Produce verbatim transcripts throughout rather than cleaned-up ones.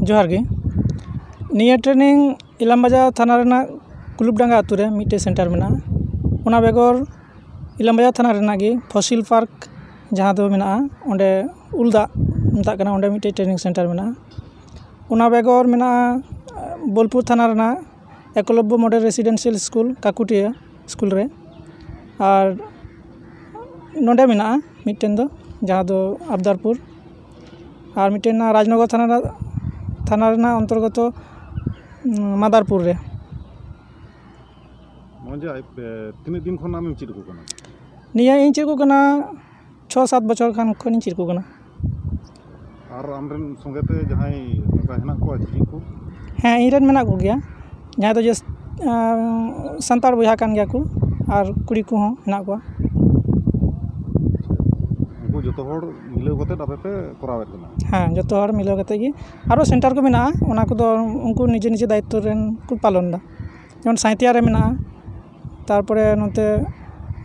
ᱡᱚᱦᱟᱨ ᱜᱮ᱾ ᱱᱤᱭᱟᱹ ᱴᱨᱮᱱᱤᱝ ᱤᱞᱟᱢᱵᱟᱡᱟᱨ ᱛᱷᱟᱱᱟ ᱨᱮᱱᱟᱜ ᱠᱩᱞᱩᱵᱰᱟᱸᱜᱟ ᱟᱹᱛᱩ ᱨᱮ ᱢᱤᱫᱴᱮᱡ ᱥᱮᱱᱴᱟᱨ ᱢᱮᱱᱟᱜᱼᱟ᱾ ᱚᱱᱟ ᱵᱮᱜᱚᱨ ᱤᱞᱟᱢᱵᱟᱡᱟᱨ ᱛᱷᱟᱱᱟ ᱨᱮᱱᱟᱜ ᱜᱮ ᱯᱷᱚᱥᱤᱞ ᱯᱟᱨᱠ, ᱡᱟᱦᱟᱸ ᱫᱚ ᱢᱮᱱᱟᱜᱼᱟ ᱚᱸᱰᱮ ᱩᱞ ᱫᱟᱜ ᱢᱮᱛᱟᱜ ᱠᱟᱱᱟ, ᱚᱸᱰᱮ ᱢᱤᱫᱴᱮᱡ ᱴᱨᱮᱱᱤᱝ ᱥᱮᱱᱴᱟᱨ ᱢᱮᱱᱟᱜᱼᱟ᱾ ᱚᱱᱟ ᱵᱮᱜᱚᱨ ᱢᱮᱱᱟᱜᱼᱟ ᱵᱳᱞᱯᱩᱨ ᱛᱷᱟᱱᱟ ᱨᱮᱱᱟᱜ ᱮᱠᱞᱚᱵᱽᱵᱚ ᱢᱚᱰᱮᱞ ᱨᱮᱥᱤᱰᱮᱱᱥᱤᱭᱟᱞ ᱥᱠᱩᱞ ᱠᱟᱠᱩᱴᱤᱭᱟᱹ ᱥᱠᱩᱞ ᱨᱮ᱾ ᱟᱨ ᱱᱚᱰᱮ ᱢᱮᱱᱟᱜᱼᱟ ᱢᱤᱫᱴᱮᱱ ᱫᱚ, ᱡᱟᱦᱟᱸ ᱫᱚ ᱟᱵᱫᱟᱨᱯᱩᱨ, ᱟᱨ ᱢᱤᱫᱴᱮᱱ ᱨᱟᱡᱽᱱᱚᱜᱚᱨ ᱛᱷᱟᱱᱟ ᱨᱮᱱᱟᱜ, ᱛᱷᱟᱱᱟ ᱨᱮᱱᱟᱜ ᱚᱱᱛᱚᱨᱜᱚᱛᱚ, ᱩᱸ, ᱢᱟᱫᱟᱨᱯᱩᱨ ᱨᱮ᱾ ᱱᱚᱜᱼᱚᱭ ᱡᱮ ᱟᱡ, ᱮ, ᱛᱤᱱᱟᱹᱜ ᱫᱤᱱ ᱠᱷᱚᱱ ᱟᱢᱮᱢ ᱪᱮᱫ ᱟᱠᱚ ᱠᱟᱱᱟ? ᱱᱤᱭᱟᱹ ᱤᱧ ᱪᱮᱫ ᱟᱠᱚ ᱠᱟᱱᱟ ᱪᱷᱚ ᱥᱟᱛ ᱵᱚᱪᱷᱚᱨ ᱠᱷᱟᱱ ᱠᱷᱚᱱᱤᱧ ᱪᱮᱫ ᱟᱠᱚ ᱠᱟᱱᱟ᱾ ᱟᱨ ᱟᱢᱨᱮᱱ ᱥᱚᱸᱜᱮ ᱛᱮ ᱡᱟᱦᱟᱸᱭ ᱱᱚᱝᱠᱟ ᱦᱮᱱᱟᱜ ᱠᱚᱣᱟ ᱪᱮᱫ ᱠᱚ? ᱦᱮᱸ, ᱤᱧ ᱨᱮᱱ ᱢᱮᱱᱟᱜ ᱠᱚᱜᱮᱭᱟ, ᱡᱟᱦᱟᱸᱭ ᱫᱚ ᱡᱟᱹᱥ-, ᱟᱸ, ᱥᱟᱱᱛᱟᱲ ᱵᱚᱭᱦᱟ ᱠᱟᱱ ᱜᱮᱭᱟ ᱠᱚ, ᱟᱨ ᱠᱩᱲᱤ ᱠᱚᱦᱚᱸ ᱦᱮᱱᱟᱜ ᱠᱚᱣᱟ᱾ ᱩᱱᱠᱩ ᱡᱚᱛᱚ ᱦᱚᱲ ᱢᱤᱞᱟᱹᱣ ᱠᱟᱛᱮ ᱟᱯᱮ ᱯᱮ ᱠᱚᱨᱟᱣᱮᱫ ᱠᱟᱱᱟ? ᱦᱮᱸ, ᱡᱚᱛᱚ ᱦᱚᱲ ᱢᱤᱞᱟᱹᱣ ᱠᱟᱛᱮ ᱜᱮ᱾ ᱟᱨᱚ ᱥᱮᱱᱴᱟᱨ ᱠᱚ ᱢᱮᱱᱟᱜᱼᱟ, ᱚᱱᱟ ᱠᱚᱫᱚ ᱩᱱᱠᱩ ᱱᱤᱡᱮ ᱱᱤᱡᱮ ᱫᱟᱭᱤᱛᱛᱚ ᱨᱮᱱ ᱠᱚ ᱯᱟᱞᱚᱱ ᱮᱫᱟ᱾ ᱡᱮᱢᱚᱱ ᱥᱟᱸᱭᱛᱤᱭᱟ ᱨᱮ ᱢᱮᱱᱟᱜᱼᱟ, ᱛᱟᱨᱯᱚᱨᱮ ᱱᱚᱛᱮ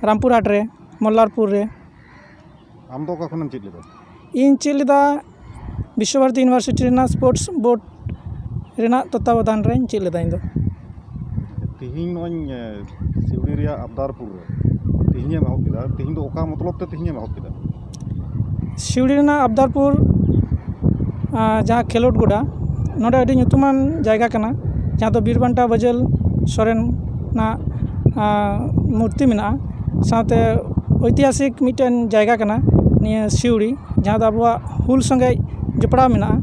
ᱨᱟᱢᱯᱩᱨᱦᱟᱴ ᱨᱮ, ᱢᱚᱞᱞᱟᱨᱯᱩᱨ ᱨᱮ᱾ ᱟᱢ ᱫᱚ ᱚᱠᱟ ᱠᱷᱚᱱᱮᱢ ᱪᱮᱫ ᱞᱮᱫᱟ? ᱤᱧ ᱪᱮᱫ ᱞᱮᱫᱟ ᱵᱤᱥᱥᱚ ᱵᱷᱟᱨᱚᱛᱤ ᱤᱭᱩᱱᱤᱵᱷᱟᱨᱥᱤᱴᱤ ᱨᱮᱱᱟᱜ ᱥᱯᱳᱨᱴᱥ ᱵᱳᱨᱰ ᱨᱮᱱᱟᱜ ᱛᱚᱛᱛᱟᱵᱚᱫᱷᱟᱱ ᱨᱮᱧ ᱪᱮᱫ ᱞᱮᱫᱟ ᱤᱧ ᱫᱚ᱾ ᱛᱮᱦᱮᱧ ᱱᱚᱜᱼᱚᱭ, ᱮ, ᱥᱤᱣᱲᱤ ᱨᱮᱭᱟᱜ ᱟᱵᱫᱟᱨᱯᱩᱨ ᱨᱮ ᱛᱮᱦᱮᱧᱮᱢ ᱮᱦᱚᱵ ᱠᱮᱫᱟ, ᱛᱮᱦᱮᱧ ᱫᱚ ᱚᱠᱟ ᱢᱚᱛᱞᱚᱵ ᱛᱮ ᱛᱮᱦᱮᱧᱮᱢ ᱮᱦᱚᱵ ᱠᱮᱫᱟ? ᱥᱤᱣᱲᱤ ᱨᱮᱱᱟᱜ ᱟᱵᱫᱟᱨᱯᱩᱨ, ᱟ, ᱡᱟᱦᱟᱸ ᱠᱷᱮᱞᱳᱰ ᱜᱚᱰᱟ, ᱱᱚᱰᱮ ᱟᱹᱰᱤ ᱧᱩᱛᱩᱢᱟᱱ ᱡᱟᱭᱜᱟ ᱠᱟᱱᱟ, ᱡᱟᱦᱟᱸ ᱫᱚ ᱵᱤᱨ ᱵᱟᱱᱴᱟ ᱵᱟᱹᱡᱟᱹᱞ ᱥᱚᱨᱮᱱᱟᱜ, ᱟ, ᱢᱩᱨᱛᱤ ᱢᱮᱱᱟᱜᱼᱟ᱾ ᱥᱟᱶᱛᱮ ᱳᱭᱛᱤᱦᱟᱥᱤᱠ ᱢᱤᱫᱴᱮᱱ ᱡᱟᱭᱜᱟ ᱠᱟᱱᱟ ᱱᱤᱭᱟᱹ ᱥᱤᱣᱲᱤ, ᱡᱟᱦᱟᱸ ᱫᱚ ᱟᱵᱚᱣᱟᱜ ᱦᱩᱞ ᱥᱚᱸᱜᱮ ᱡᱚᱯᱲᱟᱣ ᱢᱮᱱᱟᱜᱼᱟ᱾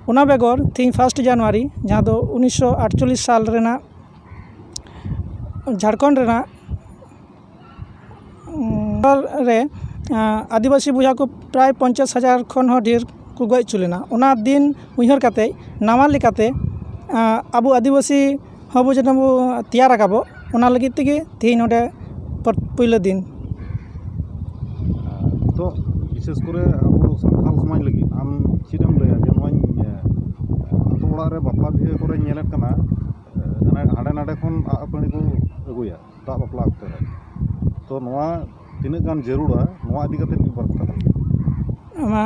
ᱚᱱᱟ ᱵᱮᱜᱚᱨ ᱛᱮᱦᱮᱧ ᱯᱷᱟᱥᱴ ᱡᱟᱱᱩᱣᱟᱨᱤ, ᱡᱟᱦᱟᱸ ᱫᱚ ᱩᱱᱤᱥᱥᱚ ᱟᱴᱪᱚᱞᱞᱤᱥ ᱥᱟᱞ ᱨᱮᱱᱟᱜ ᱡᱷᱟᱲᱠᱷᱚᱸᱰ ᱨᱮᱱᱟᱜ, ᱩᱸ, ᱨᱮ, ᱟᱸ, ᱟᱹᱫᱤᱵᱟᱹᱥᱤ ᱵᱚᱭᱦᱟ ᱠᱚ ᱯᱨᱟᱭ ᱯᱚᱧᱪᱟᱥ ᱦᱟᱡᱟᱨ ᱠᱷᱚᱱ ᱦᱚᱸ ᱰᱷᱮᱨ ᱠᱚ ᱜᱚᱡ ᱦᱚᱪᱚ ᱞᱮᱱᱟ᱾ ᱚᱱᱟ ᱫᱤᱱ ᱩᱭᱦᱟᱹᱨ ᱠᱟᱛᱮ ᱱᱟᱣᱟ ᱞᱮᱠᱟᱛᱮ, ᱟᱸ, ᱟᱵᱚ ᱟᱹᱫᱤᱵᱟᱹᱥᱤ ᱦᱚᱸ ᱵᱚ ᱡᱮᱱᱚ ᱵᱚ ᱛᱮᱭᱟᱨ ᱨᱟᱠᱟᱵᱚᱜ, ᱚᱱᱟ ᱞᱟᱹᱜᱤᱫ ᱛᱮᱜᱮ ᱛᱮᱦᱮᱧ ᱱᱚᱰᱮ ᱯᱚᱨ-, ᱯᱩᱭᱞᱟᱹ ᱫᱤᱱ᱾ ᱛᱚ, ᱵᱤᱥᱮᱥ ᱠᱚᱨᱮ ᱟᱵᱚ ᱥᱟᱱᱛᱟᱲ ᱥᱚᱢᱟᱡᱽ ᱞᱟᱹᱜᱤᱫ ᱟᱢ ᱪᱮᱫ ᱮᱢ ᱞᱟᱹᱭᱟ? ᱡᱮ ᱱᱚᱜᱼᱚᱭ, ᱮ, ᱟᱛᱳ ᱚᱲᱟᱜ ᱨᱮ ᱵᱟᱯᱞᱟ ᱵᱤᱦᱟᱹ ᱠᱚᱨᱮ ᱧᱮᱞᱮᱫ ᱠᱟᱱᱟ, ᱮ, ᱦᱟᱸᱰᱮ, ᱦᱟᱸᱰᱮ ᱱᱟᱰᱮ ᱠᱷᱚᱱ ᱟᱜ ᱟᱹᱯᱟᱹᱲᱤ ᱠᱚ ᱟᱹᱜᱩᱭᱟ ᱫᱟᱜ ᱵᱟᱯᱞᱟ ᱚᱠᱛᱮ ᱨᱮ᱾ ᱛᱚ, ᱱᱚᱣᱟ ᱛᱤᱱᱟᱹᱜ ᱜᱟᱱ ᱡᱟᱹᱨᱩᱲᱟ, ᱱᱚᱣᱟ ᱤᱫᱤ ᱠᱟᱛᱮ ᱢᱤᱫ ᱵᱟᱨ ᱠᱟᱛᱷᱟ ᱞᱟᱹᱭ ᱢᱮ᱾ ᱚᱱᱟ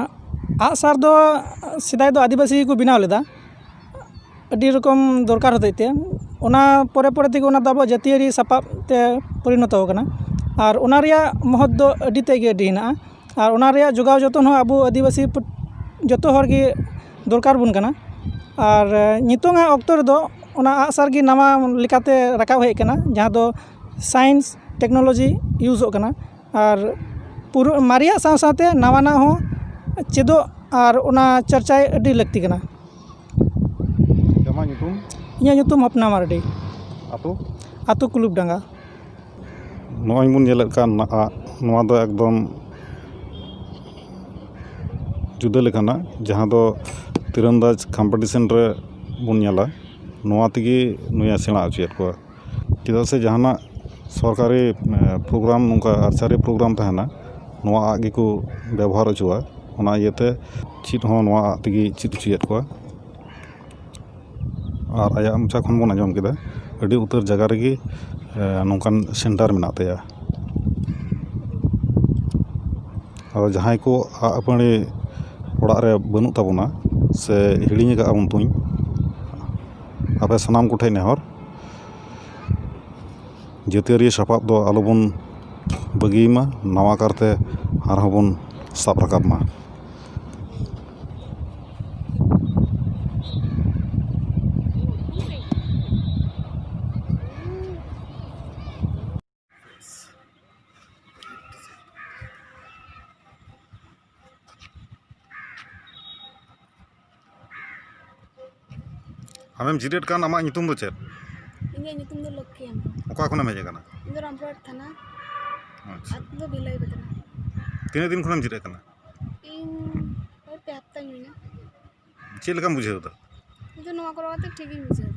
ᱟᱜᱼᱥᱟᱨ ᱫᱚ ᱥᱮᱫᱟᱭ ᱫᱚ ᱟᱹᱫᱤᱵᱟᱹᱥᱤ ᱜᱮᱠᱚ ᱵᱮᱱᱟᱣ ᱞᱮᱫᱟ, ᱟᱹᱰᱤ ᱨᱚᱠᱚᱢ ᱫᱚᱨᱠᱟᱨ ᱦᱚᱛᱮᱡ ᱛᱮ, ᱚᱱᱟ ᱯᱚᱨᱮ ᱯᱚᱨᱮ ᱛᱮᱜᱮ ᱚᱱᱟ ᱫᱚ ᱟᱵᱚᱣᱟᱜ ᱡᱟᱹᱛᱤᱭᱟᱹᱨᱤ ᱥᱟᱯᱟᱵ ᱛᱮ ᱯᱚᱨᱤᱱᱚᱛᱚ ᱟᱠᱟᱱᱟ᱾ ᱟᱨ ᱚᱱᱟ ᱨᱮᱭᱟᱜ ᱢᱚᱦᱚᱛ ᱫᱚ ᱟᱹᱰᱤ ᱛᱮᱫ ᱜᱮ ᱟᱹᱰᱤ ᱦᱮᱱᱟᱜᱼᱟ᱾ ᱟᱨ ᱚᱱᱟ ᱨᱮᱭᱟᱜ ᱡᱚᱜᱟᱣ ᱡᱚᱛᱚᱱ ᱦᱚᱸ ᱟᱵᱚ ᱟᱹᱫᱤᱵᱟᱹᱥᱤ ᱯᱟᱹᱴ-, ᱡᱚᱛᱚ ᱦᱚᱲ ᱜᱮ ᱫᱚᱨᱠᱟᱨ ᱵᱚᱱ ᱠᱟᱱᱟ᱾ ᱟᱨ ᱱᱤᱛᱚᱝᱟᱜ ᱚᱠᱛᱚ ᱨᱮᱫᱚ ᱚᱱᱟ ᱟᱜᱼᱥᱟᱨ ᱜᱮ ᱱᱟᱣᱟ ᱞᱮᱠᱟᱛᱮ ᱨᱟᱠᱟᱵ ᱦᱮᱡ ᱟᱠᱟᱱᱟ, ᱡᱟᱦᱟᱸ ᱫᱚ science technology ᱤᱭᱩᱡᱚᱜ ᱠᱟᱱᱟ᱾ ᱟᱨ ᱯᱩᱨᱟᱹ ᱢᱟᱨᱮᱭᱟᱜ ᱥᱟᱶ ᱥᱟᱶᱛᱮ ᱱᱟᱣᱟᱱᱟᱜ ᱦᱚᱸ ᱪᱮᱫᱚᱜ ᱟᱨ ᱚᱱᱟ ᱪᱟᱨᱪᱟᱭ ᱟᱹᱰᱤ ᱞᱟᱹᱠᱛᱤ ᱠᱟᱱᱟ᱾ ᱟᱢᱟᱜ ᱧᱩᱛᱩᱢ? ᱤᱧᱟᱹᱜ ᱧᱩᱛᱩᱢ ᱦᱚᱯᱱᱟ ᱢᱟᱨᱰᱤ᱾ ᱟᱹᱛᱩ? ᱟᱹᱛᱩ ᱠᱩᱞᱩᱵᱰᱟᱸᱜᱟ᱾ ᱱᱚᱜᱼᱚᱭ ᱵᱚᱱ ᱧᱮᱞᱮᱫ ᱠᱟᱱ ᱟᱜ, ᱱᱚᱣᱟ ᱫᱚ ᱮᱠᱫᱚᱢ ᱡᱩᱫᱟᱹ ᱞᱮᱠᱟᱱᱟᱜ, ᱡᱟᱦᱟᱸ ᱫᱚ ᱛᱤᱨᱟᱱᱫᱟᱡᱽ ᱠᱚᱢᱯᱤᱴᱤᱥᱮᱱ ᱨᱮ ᱵᱚᱱ ᱧᱮᱞᱟ, ᱱᱚᱣᱟ ᱛᱮᱜᱮ ᱱᱩᱭᱮ ᱥᱮᱬᱟ ᱦᱚᱪᱚᱭᱮᱫ ᱠᱚᱣᱟ᱾ ᱪᱮᱫᱟᱜ ᱥᱮ ᱡᱟᱦᱟᱱᱟᱜ ᱥᱚᱨᱠᱟᱨᱤ, ᱮ, ᱯᱨᱳᱜᱨᱟᱢ, ᱱᱚᱝᱠᱟ ᱟᱨᱪᱟᱨᱤ ᱯᱨᱳᱜᱨᱟᱢ ᱛᱟᱦᱮᱱᱟ, ᱱᱚᱣᱟ ᱟᱜ ᱜᱮᱠᱚ ᱵᱮᱵᱚᱦᱟᱨ ᱦᱚᱪᱚᱣᱟ᱾ ᱚᱱᱟ ᱤᱭᱟᱹᱛᱮ ᱪᱮᱫ ᱦᱚᱸ ᱱᱚᱣᱟ ᱟᱜ ᱛᱮᱜᱮ ᱪᱮᱫ ᱦᱚᱪᱚᱭᱮᱫ ᱠᱚᱣᱟ᱾ ᱟᱨ ᱟᱭᱟᱜ ᱢᱚᱪᱟ ᱠᱷᱚᱱ ᱵᱚᱱ ᱟᱸᱡᱚᱢ ᱠᱮᱫᱟ, ᱟᱹᱰᱤ ᱩᱛᱟᱹᱨ ᱡᱟᱭᱜᱟ ᱨᱮᱜᱮ, ᱮ, ᱱᱚᱝᱠᱟᱱ ᱥᱮᱱᱴᱟᱨ ᱢᱮᱱᱟᱜ ᱛᱟᱭᱟ᱾ ᱟᱫᱚ ᱡᱟᱦᱟᱸᱭ ᱠᱚ ᱟᱜ ᱟᱹᱯᱟᱹᱲᱤ ᱚᱲᱟᱜ ᱨᱮ ᱵᱟᱹᱱᱩᱜ ᱛᱟᱵᱚᱱᱟ ᱥᱮ ᱦᱤᱲᱤᱧ ᱟᱠᱟᱫᱼᱟ ᱵᱚᱱ ᱛᱩᱧ, ᱟᱯᱮ ᱥᱟᱱᱟᱢ ᱠᱚᱴᱷᱮᱱ ᱱᱮᱦᱚᱨ, ᱡᱟᱹᱛᱤᱭᱟᱹᱨᱤ ᱥᱟᱯᱟᱵ ᱫᱚ ᱟᱞᱚᱵᱚᱱ ᱵᱟᱹᱜᱤᱭ ᱢᱟ, ᱱᱟᱣᱟ ᱠᱟᱨᱛᱮ ᱟᱨᱦᱚᱸ ᱵᱚᱱ ᱥᱟᱵ ᱨᱟᱠᱟᱵ ᱢᱟ᱾ ᱟᱢᱮᱢ ᱡᱤᱨᱟᱹᱜ ᱠᱟᱱ, ᱟᱢᱟᱜ ᱧᱩᱛᱩᱢ ᱫᱚ ᱪᱮᱫ? ᱤᱧᱟᱹᱜ ᱧᱩᱛᱩᱢ ᱫᱚ ᱞᱚᱠᱠᱷᱤ ᱦᱮᱢᱵᱨᱚᱢ᱾ ᱚᱠᱟ ᱠᱷᱚᱱᱮᱢ ᱦᱮᱡ ᱟᱠᱟᱱᱟ? ᱤᱧ ᱫᱚ ᱨᱟᱢᱯᱩᱨᱦᱟᱴ ᱛᱷᱟᱱᱟ᱾ ᱟᱪᱪᱷᱟ᱾ ᱟᱹᱛᱩ ᱫᱚ ᱵᱷᱤᱞᱟᱹᱭ ᱵᱟᱡᱟᱨ᱾ ᱛᱤᱱᱟᱹᱜ ᱫᱤᱱ ᱠᱷᱚᱱᱮᱢ ᱡᱤᱨᱟᱹᱜ ᱠᱟᱱᱟ? ᱤᱧ ᱳᱭ ᱯᱮ ᱦᱟᱯᱛᱟᱧ ᱦᱩᱭᱱᱟ᱾ ᱪᱮᱫ ᱞᱮᱠᱟᱢ ᱵᱩᱡᱷᱟᱹᱣ ᱮᱫᱟ? ᱤᱧ ᱫᱚ ᱱᱚᱣᱟ ᱠᱚᱨᱟᱣ ᱠᱟᱛᱮ ᱴᱷᱤᱠ ᱜᱤᱧ ᱵᱩᱡᱷᱟᱹᱣ